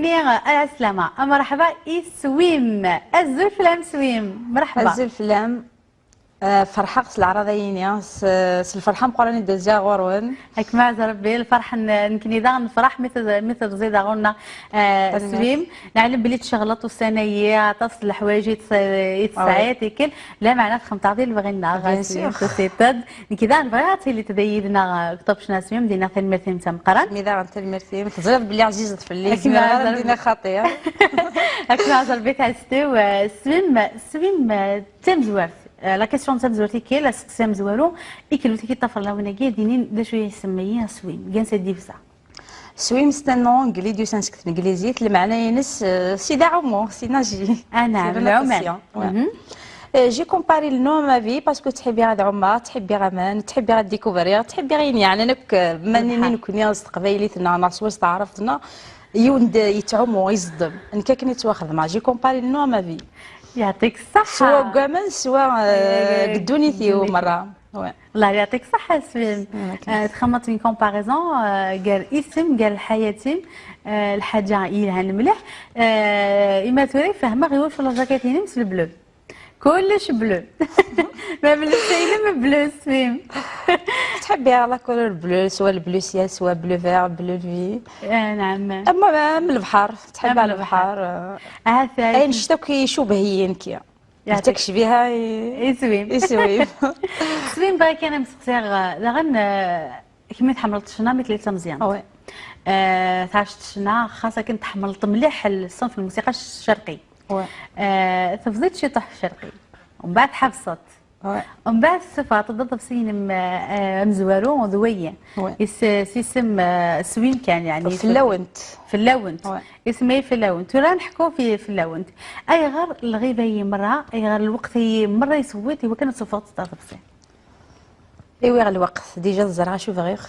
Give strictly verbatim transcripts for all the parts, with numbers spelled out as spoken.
Ɛeslama, a merḥba i Swim. Azul fell-am Swim, merḥba. Azul fell-am. Ah, ferḥeɣ s leɛraḍa-yini, s, s lferḥ ameqqran i d-ziɣ ɣur-wen. Ad kem-iɛaz Rebbi, lferḥ n, nekkni daɣen nefreḥ mi tez-, mi terziḍ ɣur-neɣ, ah, Swim. Neɛlem belli tceɣleḍ ussan-ayi, aṭas n leḥwayeǧ i tes-, i tesɛiḍ, tikkelt. Lameɛna texdmeḍ-aɣ di lebɣi-nneɣ, Swim, tusiḍ-d. Nekk daɣen bɣiɣ ad tiliḍ da yid-neɣ, ah, deg Top Channel Swim, d-inna tanemmirt-im d tameqqrant. Mi daɣen tanemmirt-im, teẓriḍ belli ɛzizet fell-i, zemreɣ ara d-iniɣ xaṭi. Akken aẓer bit ɛestiw, eh, swim, swim, eh, d tamezwart. Eh, la question d tamezwart i kel, aseqsi amezwaru, i kel ur t-id-ṭṭafren lawan-agi, ad d-inin d acu i isemma-yi swim, gan s ad d-ibsa. Swim s tanna anglais, d-yusan seg tneglizit, lmeɛna-ines, eh, c'est d'amumu, c'est nager. Ah, naɛam, c'est la natation. Ouais. Mhm. Eh, j'ai comparé le nom à ma vie parce que ttḥibbiɣ ad ɛummeɣ, ttḥibbiɣ aman, ttḥibbiɣ ad découvrir, ttḥibbiɣ ayen yeɛnan akk, eh, ma nini nekkni s teqbaylit-nneɣ neɣ s wass taɛrabt-nneɣ, yiwen d- yettɛumu, iẓeddem. Nekk akken i ttwaxedmeɣ. J'ai comparé le nom à ma vie. Yeɛṭik ṣṣeḥḥa. Swa deg waman, swa, eh, deg ddunit-iw merra. Ouais. Allah yeɛṭik ṣṣeḥḥa a Swim. Eh, txedmeḍ une comparaison, eh, gar isem, gar lḥayat-im, eh, lḥaǧa yelhan mliḥ. Eh, imir tura i fehmeɣ iwacu la jaquette-inem s le bleu. Kullec bleu. Ma d llebsa-inem bleu, Swim. Ttḥibbiɣ la couleur bleue, swa le bleu ciel, swa bleu vert, bleu nuit. Eh, naɛam. Am, am lebḥer, ttḥibbiɣ lebḥer. Ayen ccta akk icubeh-iyi nekki. D takecbiha i, i Swim. I Swim. Swim, bɣiɣ kan ad m-sseqsiɣ, eh, daɣen, eh, kemm i tḥemmleḍ ccna mi telliḍ d tameẓyant. Oui. Eh, tɛaceḍ ccna, xas akken tḥemmleḍ mliḥ ṣṣenf n lmusiqa ccerqi. Oui. Eh, tebdiḍ ciṭuḥ ccerqi. Mbeɛd tḥebseḍ. Oui. Mbeɛd tessufɣeḍ-d aḍebsi-inem, eh, amezwaru d wagi. Oui. Is-, s isem, eh, Swim kan, yeɛni. Fell-awent. Fell-awent. Oui. Isem-ayi fell-awent. Tura ad neḥku fi, fell-awent. Ayɣer lɣiba-yi merra, ayɣer lweqt-ayi merra yeswiḍ i wakken ad tessufɣeḍ-d aḍebsi? Iwiɣ lweqt, déjà ẓriɣ acu bɣiɣ.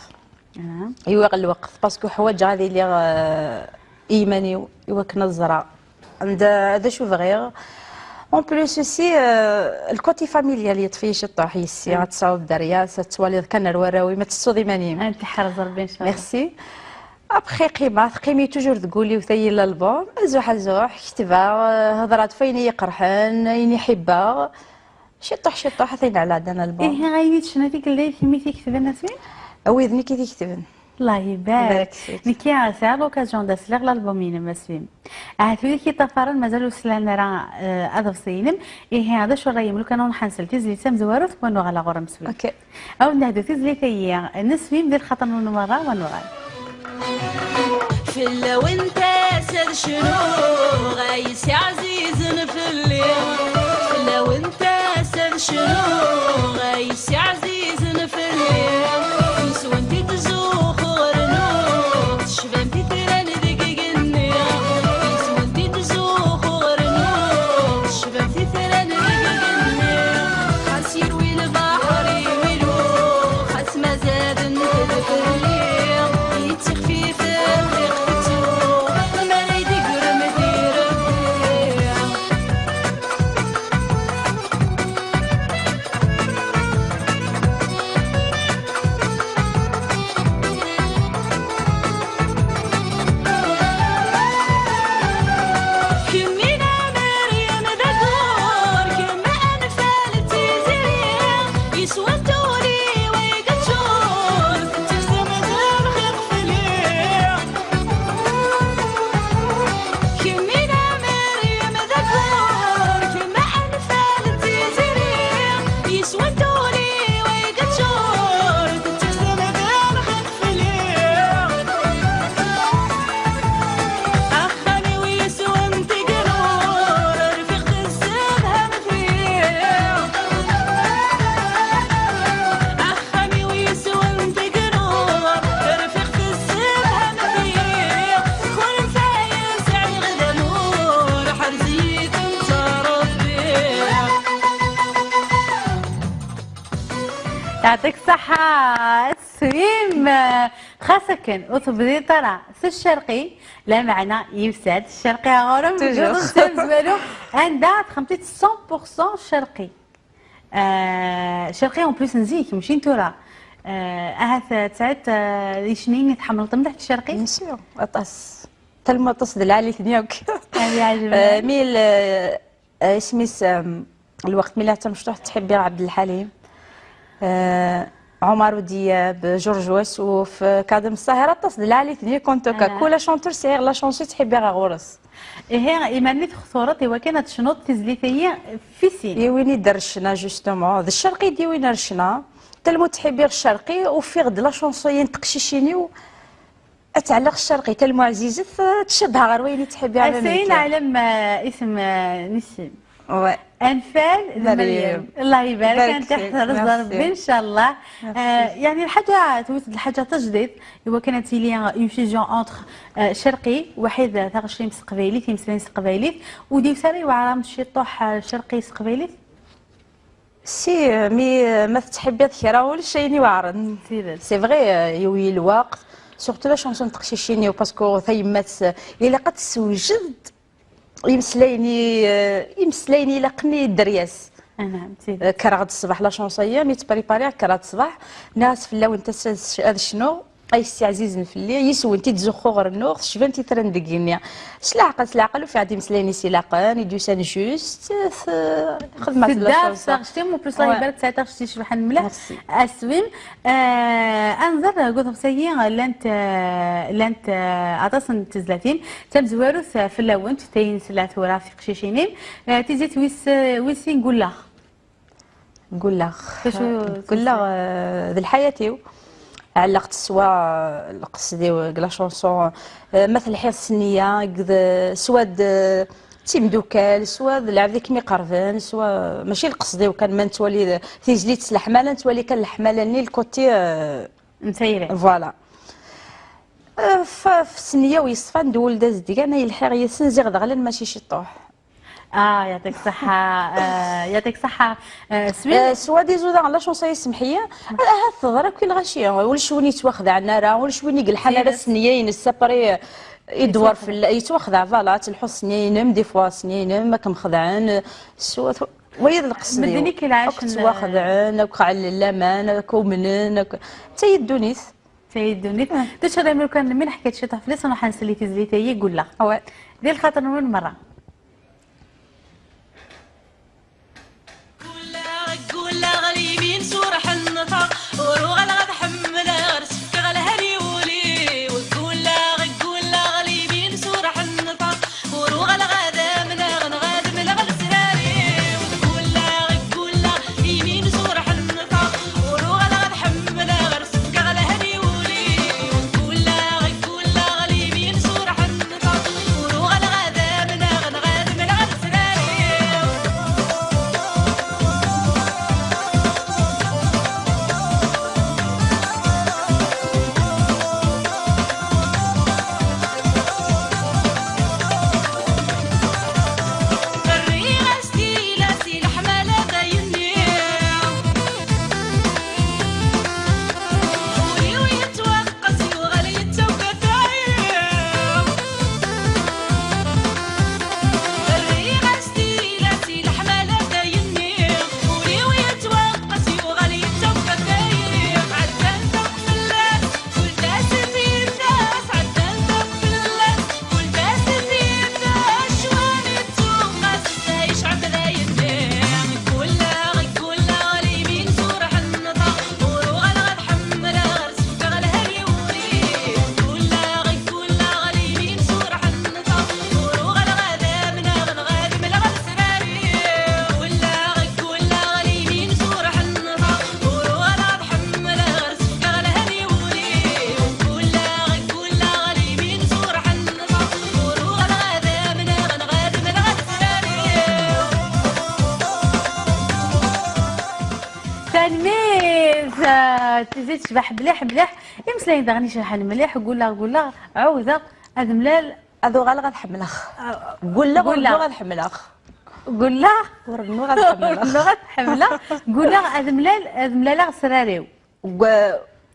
Ah. Iwiɣ lweqt, parce que ḥwaǧeɣ ad iliɣ, euh, i yiman-iw, i wakken ad ẓreɣ anda, d acu bɣiɣ. En plus aussi, euh, le côté familial yeṭṭef-iyi ciṭuḥ yis-i. Ah. Ad tesɛuḍ dderya-s, ad twaliḍ kan ar warraw-im, ad tettuḍ iman-im. Ad teḥrez Rebbi, ncallah. Merci. Après, qqimeɣ, teqqim-iyi toujours deg wul-iw tagi l'album. Azuḥ, azuḥ, ketbeɣ, euh, hedreɣ-d ɣef wayen i yi-iqerḥen, ayen i ḥibbeɣ. Ciṭuḥ, ciṭuḥ, atan ɛla ɛdan album. Ihi, ayen i tecna tikkelt-a d kemm i t-iketben, a Swim? Wi d nekk i t-iketben. Allah ibarek. Ibarek fik. Nekki sɛiɣ l'occasion d asliɣ l'album-inem, a Swim. Ahat wid i k-iṭṭafaren mazal ur slan ara, eh, aḍebsi-inem. Ihi, d acu rray-im lukan ad nruḥ ad nsel tizlit tamezwarut, wa nuɣal ɣur-m, Swim? Ok. Ad wen-nehdu tizlit-ayi n Swim di lxaṭer-nwen merra, wa nuɣal. Fell-awent ass ad cnuɣ, ay s ɛzizen fell-i. Fell-awent ass ad cnuɣ, ay s ɛzizen fell-i. Yes-went i ttzuxxuɣ rnuɣ, tecbamt itran deg igenni. Yes-went i ttzuxxuɣ rnuɣ, tecbamt itran deg igenni. Xas yerwi lbaḥer i wilu, xas mazal nfed fell-i. Yettixfif rriɣ tettu, mi ara ydegrem di rebbi. Kemm i d Meryem d aggur, kemm anfal d tiziri, yeswa tuli way yeččur, tettisem d lxiq fell-i. Kemm i d Meryem d aggur, kemm anfal d tiziri, yeswa tuli way yeččur, tettisem d lxiq fell-i. Axxam-iw yeswen tigrur, rfiqt tessedhamt-iyi. Axxam-iw yeswen tigrur, rfiqt tessedhamt-iyi. Kunfay sɛiɣ d amur, ḥrez-iyi-tent Rebbi. Yeɛṭik ṣṣeḥḥa, Swim. Xas akken ur tebdiḍ ara s ccerqi, lameɛna yusa-d ccerqi ɣur-m deg uḍebsi amezwaru, anda txedmeḍ-t cent pour cent ccerqi. Ah, ccerqi en plus n zik, mačči n tura. Ah, ahat tesɛiḍ, ah, icniyen i tḥemmleḍ mliḥ deg ccerqi? Bien sûr, aṭas. Talmuṭ-is d lɛali-ten yakk. Ad yeɛjeb. Euh, mille, euh, euh, isem-is, euh, lweqt mi la tamecṭuḥt tḥibbi Ɛebdelḥalim. Euh, Ɛumar Udiyab, George Wassouf, euh, Kadem Sahir, aṭas d lɛali-ten yakk, en tout cas. Kul chanteur sɛiɣ la chance i ttḥibbiɣ ɣur-s. Ihi, iman-nni textureḍ i wakken ad tecnuḍ tizlit-agi fi sin? I win i d-rrecna, justement. D ccerqi i d-iwin rrecna. Talmuṭ ttḥibbiɣ ccerqi, ufiɣ-d la chanson-yi n teqcicin-iw. Ad tɛelleɣ ccerqi, talmuɛzizet, eh, tcedha ɣer wayen i ttḥibbiɣ. Ass-a i neɛlem, eh, isem, eh, n isem. Ouais. Anfal d Meryem. Meryem. Allah ibarak, ad n-tiḥ terẓ Rebbi, ncallah. Eh, yeɛni lḥaǧa, twet-d lḥaǧa tajdiṭ, i wakken ad tili une fusion entre, eh, ccerqi, waḥid, eh, taɣect-im s teqbaylit, imeslayen s teqbaylit, ur d-yusi ara yewɛer-am ciṭuḥ, eh, ccerqi s teqbaylit? Si, mi, ma tettḥibbiḍ kra, ulac ayen iweɛren. C'est vrai, euh, yuwi lweqt. Surtout la chanson n teqcicin-iw, parce que tayemmat, euh, ilaq ad tessewjed imeslayen i, euh, imeslayen ilaqen i dderya-s. Euh, kkreɣ-d ṣṣbeḥ la chanson-yi, mi tt-prépariɣ, kkreɣ-d ṣṣbeḥ, nniɣ-as fell-awent ass-a ad cnuɣ. Ay s-ɛzizen fell-i, yis-went i d-zuxxuɣ rennuɣ, tecbamt itran deg igenni. S leɛqel, s leɛqel, ufiɣ-d imeslayen-is ilaqen, i d-yusan juste, xedmeɣ-t la chanson. Tedda ɣef taɣect-im, en plus, Allah ibarak, tesɛiḍ taɣect icebḥen mliḥ. Merci. A Swim, eh, ad nẓer deg uḍebsi-agi, llant, eh, llant, eh, aṭas n tezlatin. Tamezwarut, eh, fell-awent, tayi nesla tura f teqcicin-im, eh, tizit wis, eh, wis sin, Gulleɣ. Gulleɣ. Gulleɣ, eh, d lḥayat-iw. Ɛellaqet swa, eh, lqesd-iw deg la chanson, eh, ma telḥiḍ s nniya, deg d, swa d, eh, d timdukal, swa d lɛebd i kem-iqerben, swa, mačči lqesd-iw kan ma nettwali d, tizlit s leḥmala, nettwali kan leḥmala-nni, le côté, eh, n tayri. Voilà. Eh, f, f s nniya-w yeṣfan, d wul d azedgan ay lḥiɣ yid-sen, ziɣ d aɣlan mačči ciṭuḥ. Ah, يعطيك الصحة. Ah, يعطيك الصحة. Ah, Swim. Ah, swa des autres, la chanson-yi, semḥ-iyi. Ahat teḍra akk i lɣaci. Ulac win yettwaxedɛen ara, ulac win i yelḥan ara s nniya-ines, après, idewwer fell-, yettwaxdeɛ, voilà, ad telḥuḍ s nniya-inem, des fois s nniya-inem, ad kem-xedɛen. Swa, wayeḍ lqesd-iw. Medden i k-ilɛacen, akk ttwaxedɛen, akk ɛellen laman, akk umnen, akk, d tayi ddunit. Tayi ddunit. D acu ara imru kan mi neḥka-d ciṭuḥ fell-as, nruḥ ad nsel i tizlit-agi, Gulleɣ. Awal. Di lxaṭer-nwen merra. Gulleɣ, gulleɣ, limin surḥen nnfeq, ur uɣaleɣ ad ḥemmleɣ, ar s-fkeɣ lehna i wul-iw. Gulleɣ, gulleɣ, limin surḥen nnfeq, ur uɣaleɣ ad amneɣ, neɣ ad mleɣ lesrar-iw. Gulleɣ, gulleɣ, limin surḥen nnfeq, ur uɣaleɣ ad ḥemmleɣ, ar s-fkeɣ lehna i wul-iw. Gulleɣ, gulleɣ, limin surḥen nnfeq, ur uɣaleɣ ad amneɣ, neɣ ad mleɣ lesrar-iw. Rriɣ-as tilas i leḥmala dayenni. Ul-iw yettwaqqes, yuɣal yettaw kafay. Rriɣ-as tilas i leḥmala dayenni. Ul-iw yettwaqqes, yuɣal yettaw kafay. Ɛeddan akk fell-as, kul d asif yid-s, ɛeddan akk fell-as. Kul d asif yid-s, cwani d tuqqas, yecɛeb dayenni. Gulleɣ, gulleɣ, limin surḥen nnfeq, ur uɣaleɣ ad ḥemmleɣ, ar s-fkeɣ lehna i wul-iw. Gulleɣ, gulleɣ, limin surḥen nnfeq, ur uɣaleɣ ad amneɣ, neɣ ad mleɣ lesrar-iw. Gulleɣ, gulleɣ, limin surḥen nnfeq, ur uɣaleɣ ad ḥemmleɣ, ar s-fkeɣ lehna i wul-iw. Gulleɣ, gulleɣ, limin surḥen nnfeq, ur uɣaleɣ ad amneɣ, neɣ ad mleɣ lesrar-iw. Tanemmirt, ah, tizi tecbeḥ mliḥ, mliḥ. Imeslayen daɣen icebḥen mliḥ, gulleɣ, gulleɣ, ɛawdeɣ ad mlal. Ad uɣaleɣ ad ḥemmleɣ. Ah, gulleɣ, ur gulleɣ. Rennuɣ ad ḥemmleɣ. Gulleɣ. Ur rennuɣ ad ḥemmleɣ. Ur rennuɣ ad ḥemmleɣ. Gulleɣ ad mlal, ad mlaleɣ lesrar-iw.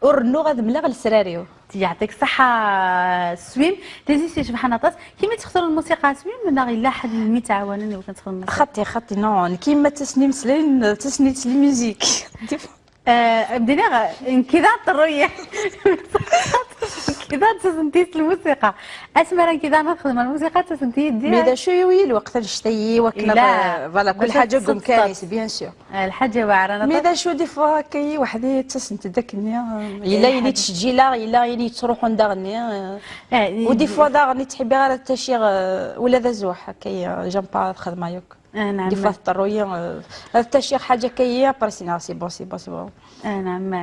Ur rennuɣ ad mleɣ lesrar-iw. Yeɛṭik ṣṣeḥḥa, Swim. Tizi icebḥen aṭas. Kimi textur lmusiqa, Swim, neɣ yella ḥedd mi tɛawanen i wakken texdem lmusiqa? Xaṭi, xaṭi, non. Nekk ma ttasen imeslayen, ttasen-d s la musique. Eh, bdineɣ, nekki d aṭerruy. Kida d-tasen-t-is lmusiqa. Asmi ara nekk daɣen ad xedmeɣ lmusiqa, d-tasen-t-id. Mais d acu yuwi lweqt annect-ayi wakken ad, voilà, kul ḥaǧa deg umkan-is, bien sûr. Lḥaǧa iweɛren aṭas. Mais d acu, des fois akka-yi weḥd-i ttasent-d akken-nni, yella ayen i ttjeǧǧileɣ, yella ayen yettruḥun daɣen-nni, u des fois daɣen i ttḥibbiɣ ara ttaciɣ, ula d azuḥ akka-yi, j'aime pas ad xedmeɣ yakk. Des fois teṭṭerru-yi, ad ttaciɣ ḥaǧa akka-yi, après c'est bon, c'est bon, c'est bon.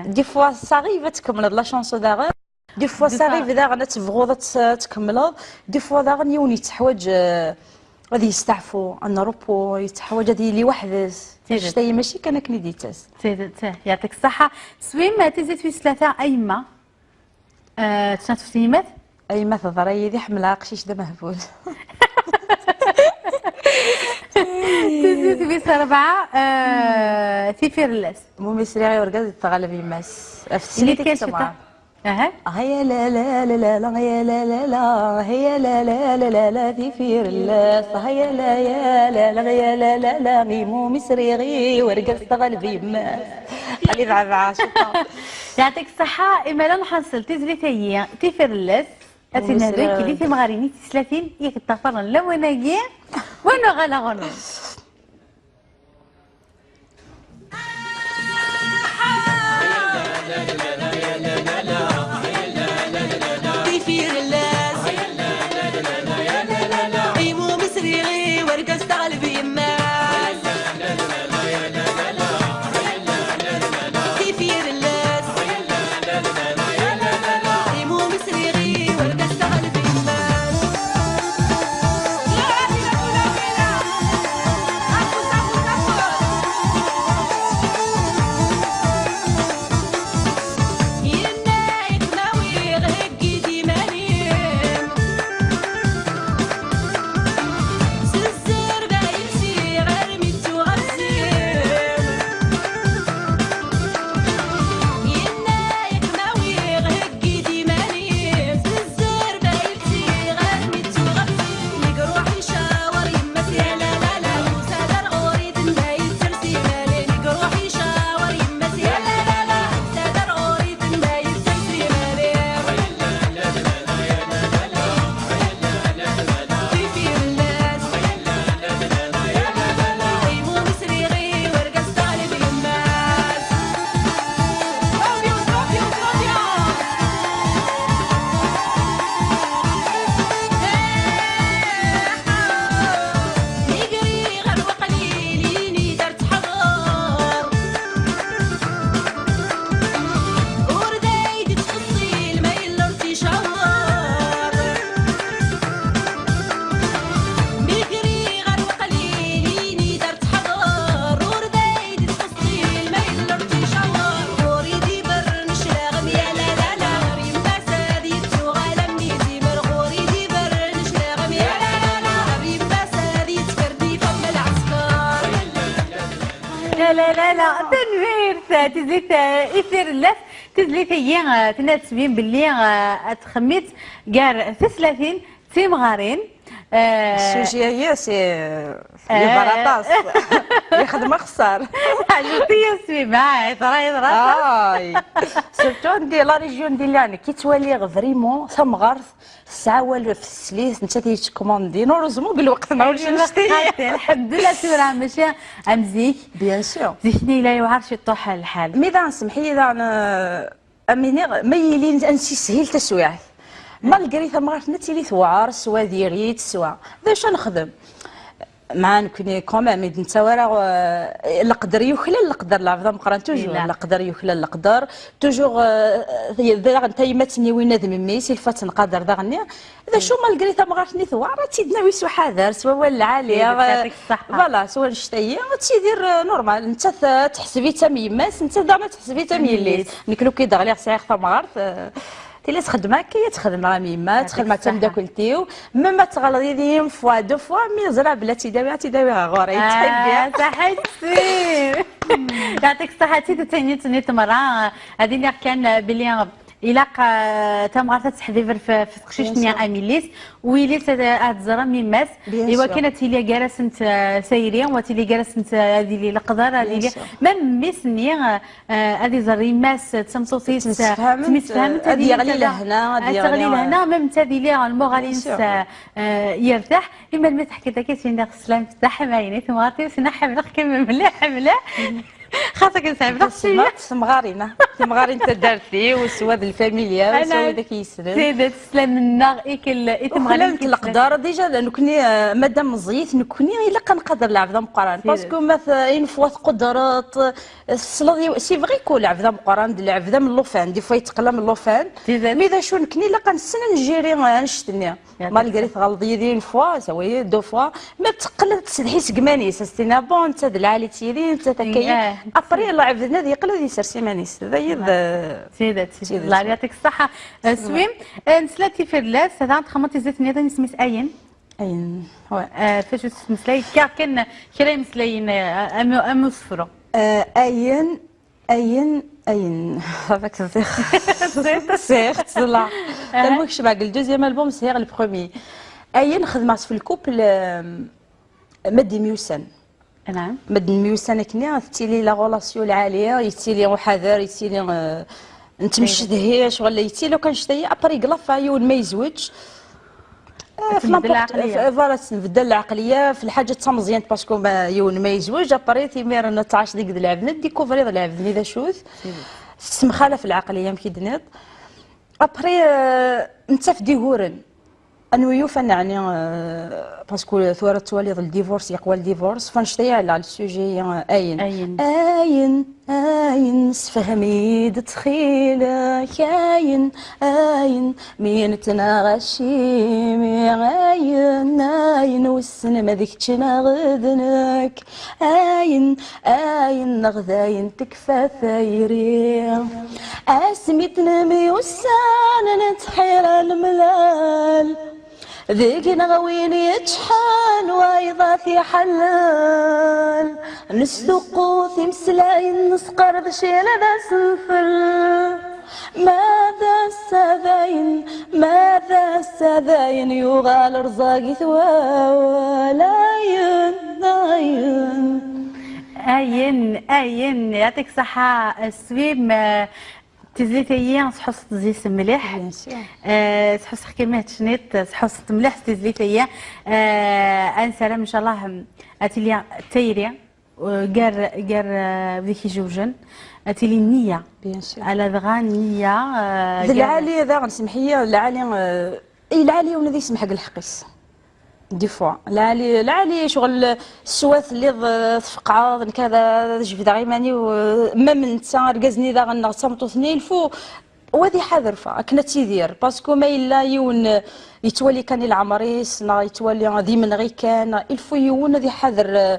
Des fois ça arrive ad tkemmleḍ la chanson daɣen. Des fois ça arrive daɣen ad tebɣuḍ ad tkemmleḍ. Des fois daɣen yiwen yetteḥwaǧ ad yesteɛfu, un repos, yetteḥwaǧ ad yili weḥd-s. Tidet. Annect-ayi mačči kan akken i d-yettas. Tidet, yeɛṭik ṣṣeḥḥa. Swim, tizit wis tlata, a yemma. Tessneḍ tiftiyimat? A yemma teḍra yid-i, ḥemmleɣ aqcic d amehbul. Tizit wis rebɛa, tifirellas. Mumi sriɣ i urgaz i tɣaleb yemma-s. Ɣef teslit i k-semɛeɣ. Aha. Haya la la la la la, haya la la la, haya la la la la la, tifirellas. Haya la ya la la, haya la la la, imumi sriɣ i urgaz teɣleb yemma-s. Ali bɛabɛa, cukkeɣ. Yeɛṭik ṣṣeḥḥa, imala nḥaṣel tizlit-agi, tifirellas. Ad tt-id-nehdu nekk di timɣarin i tislatin i yeṭṭafaren lawan-agi, wa nuɣal ɣur-wen. Tifirellas. Imumi sriɣ i urgaz teɣleb yemma-s. Tifirellas. Imumi sriɣ i urgaz teɣleb yemma-s. Yenna-yak ma wiɣ heggi-d iman-im. S zzerb ay lsiɣ armi d tuɣa zzim. Yenna-yak ma wiɣ heggi-d iman-im. S zzerb ay lsiɣ armi d tuɣa zzim. Mi iruḥ icawer yemma-s ya la la la. Yusa-d ar ɣur-i tenna yetter s iman-im. Mi iruḥ icawer yemma-s ya la la la. Yusa-d ar ɣur-i tenna yetter s iman-im. Ur d ay d-tettqeṣṣil ma yella ur t-icaweṛ. Mi gri ɣer weqlil ini dar teḥḍer, ur d ay d-tettqeṣṣil ma yella ur t-icaweṛ. Ɣur-i d iberren claɣem ya la la la, ɣer yemma-s ad yettuɣal am izimer. Ɣur-i d iberren claɣem ya la la la, ɣer yemma-s ad yettferdif am lɛesker. La, la, la, la. Tanemmirt, tizlit, eh, i tirellas. Tizlit-agi, eh, tenna-d Swim belli, eh, ad txemmem gar teslatin d timɣarin. Eh, sujet-agi, c'est, eh, yebɣa aṭas. Yexdem axeṣṣar. Ɛjbent-iyi Swim, ah, yeḍra, yeḍra. Ay. Surtout anda la région d-illan, ki ttwaliɣ vraiment tamɣart. Tesɛa awal ɣef teslit, nettat i yettkumandin, heureusement deg lweqt-nneɣ ulac annect-agi. Lḥemdullah, tura mačči am zik. Bien sûr. Zik-nni yella yewɛer ciṭuḥ lḥal. Mi daɣen, semmeḥ-iyi daɣen, euh, am iniɣ, ma yili ad nessishil taswiɛt. Malgré tamɣart-nni ad tili tewɛer, swa diri-tt, swa. D acu ad nexdem? Mɛa nekni quand même, i d-nettawi ara, euh, leqder yuklal leqder, lɛebd ameqqran toujours, leqder yuklal leqder, toujours, euh, daɣen tayemmat-nni win ad memmi-s, ilfa ad tenqader daɣen-nni. D acu, malgré tamɣart-nni tewɛer, ad tt-id-nawi s uḥader, s wawal lɛali, euh, voilà, s wannect-ayi, ad tidir, euh, normal, nettat, euh, ad teḥseb-itt am yemma-s, nettat daɣen ad teḥseb-itt am yelli-s. Nekk lukan i d-ɣliɣ sɛiɣ tamɣart, euh, Tili txeddem akka i txedmeɣ am yemma, txedmeɣ d tameddakelt-iw, même ad teɣleḍ yid-i une fois, deux fois, mi ẓriɣ belli ad tt-id-awiɣ, ad tt-id-awiɣ ɣer ɣur-i, yettḥibbi. Ah, saḥit. Yeɛṭik ṣṣeḥḥa, d tidet ayen i d-tenniḍ merra, ad iniɣ kan, eh, belli, eh, Ilaq, eh, tamɣart ad teḥdiver f, f teqcict-nni Bien sûr. Amilis, u ilis ad, ad tẓer am yemma-s, Bien sûr. Iwakken ad tili gar-asent, eh, tayri, u ad tili gar-asent, eh, ad ili leqder, ad Bien ili sûr. Même mmi-s-nni, eh, eh, ad iẓer yemma-s d tameṭṭut-is, eh, Ttemsefhament, ttemsefhament, eh, ad ad ili yeɣli tada, lehna, ad ad yeɣli, teɣli eh, lehna, même d tadili lmuɣal-ines, Bien sûr. Eh, eh, yertaḥ. Imal mi teḥkiḍ akka, s-iniɣ teslam, tettaḥem ayen i temɣart-iw, s-iniɣ ḥemmleɣ-kem mliḥ, mliḥ. Xas akken sɛibeɣ Ssima, cwiya. Temɣarin, ah. Temɣarin n taddart-iw, s wad lfamilya, s Ana wid ak yessnen. Tidet, slam-nneɣ i kel-, i temɣarin Uxlal n k-yessnen. Leqder, déjà, d nekkni, eh, madam meẓẓiyit, nekkni ilaq ad nqader lɛebd ameqqran. Tidet. Parce que ma t-, une fois tqudreḍ, tesleḍ i, c'est vrai que lɛebd ameqqran d lɛebd am llufan, des fois yetteqqel am llufan. Tidet. Mais d acu, nekkni ilaq ad nessen ad njiri, eh, annect-nni. Malgré tɣelḍeḍ yid-i une fois, ça oui, deux fois, mais teqqel ad tessedhi seg iman-is, ad s-tini, ah bon, netta d lɛali-tt yid-i, netta d akka-yi. Après, lɛebd-nni ad yeqqel ad yessers iman-is. D ayen d, Tidet, tidet. Tidet, Lɛali, ouais. Yɛṭik ṣṣeḥḥa. Eh, Swim, eh, nesla tifirlas, hada txedmeḍ tizlit nniḍen isem-is Ayen. Ayen, ouais. Eh, facu tettmeslay, kra kan, kra imeslayen, eh, am, am usefru. Eh, ayen, ayen, ayen. Avec ça, c'est, c'est, c'est là. Aha. Tellement que je suis le deuxième album, c'est le premier. Ayen, xedmeɣ-tt في le couple, euh, ma d-myussan. Naam. Ma d-myussan akken, tettili la relation lɛali, yettili uḥader, yettili, euh, nettemcedhi, ccɣel yettili, kan ctayi, après, yeglaf yiwen ma yezweǧ. Ah, Ad tbeddel lɛeqliya. Voilà, ad tbeddel lɛeqliya, f lḥaǧa d tameẓyant, parce que ma, yiwen ma yezweǧ, après, timiren ad tɛac deg d lɛebd, ad découvriḍ lɛebd-nni d acu-t. Tessemxalaf lɛeqliya, amek i d-tenniḍ. Après, euh, nettaf-d iguren. Anwi yufan, neɛni, euh, parce que tura tettwaliḍ le divorce, yeqwa le divorce, fannect-a yeɛla le sujet, euh, ayen. Ayen. Ayen, ayen, sefhem-iyi-d ttxil-k, ayen, ayen, mi nettnaɣ acimi, ayen, ayen, wissen ma d kečč neɣ d nekk, ayen, ayen, neɣ d ayen tekfa tayri. Asmi tnemyussan nettḥir lemlal, deg-neɣ win yeččḥen wayeḍ ad t-iḥellel. Nessuqqut imeslayen, nesqerdec-in d asentel. Ma d ass-a dayen, ma d ass-a dayen, yuɣal rẓag-it wawal. Ayen, ayen. Ayen, ayen, yɛṭik ṣṣeḥḥa, Swim, eh, tizlit-ayi, sḥusseɣ-tt zik mliḥ. Bien sûr. Eh, sḥusseɣ-kem cniṭ, sḥusseɣ-tt mliḥ s tizlit-ayi. Eh, ad nessaram, ncallah, ad tili tayri, eh, gar, gar, eh, wid i k-izewjen, ad tili nniya. Bien sûr. Ala dɣa nniya, eh, D gar lɛali daɣen, semḥ-iyi, lɛali, eh, i lɛali yiwen ad yesmeḥ deg lḥeqq-is. Des fois. Lɛali, lɛali, ccɣel, swa telliḍ, eh, tfeqɛeḍ, nekk ad, ad jebdeɣ iman-iw, eh, ma m netta, argaz-nni daɣen, neɣ d tameṭṭut-nni, il faut, wa ad iḥader fa, akken ad tidir. Parce que ma yella yiwen, eh, yettwali kan i leɛmer-is, neɣ yettwali d imenɣi kan, il faut yiwen ad iḥader, eh,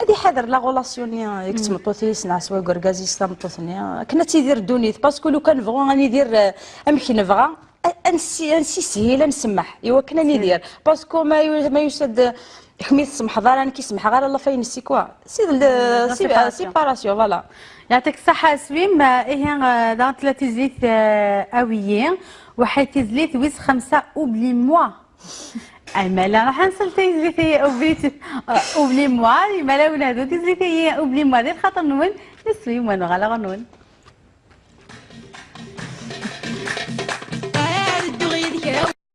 ad iḥader la relation-nni, eh, deg tmeṭṭut-is, neɣ swa deg urgaz-is tameṭṭut-nni, akken ad tidir ddunit. Parce que lukan nebɣu ad nidir, eh, amek nebɣa, A-, ansi, ansi shil, ad nsemmeḥ, i wakken ad nidir. Parce que ma yu-, ma yusa-d, eh, kmi tsemḥeḍ ara, nekk i semḥeɣ ara, la fin, c'est quoi? C'est la séparation, voilà. Yɛṭik ṣṣeḥḥa, Swim. Eh, ihi, eh, daɣen tella tizlit, eh, awi-yi. Waḥed tizlit wis xemsa, oublie-moi. Ay, ma la, ruḥ ad nsel tizlit-ayi, oublie, eh, oublie-moi. Ay, ma la, wen hdu tizlit-ayi, oublie-moi. Di lxaṭer-nwen, Swim, wa nuɣal ɣer-nwen.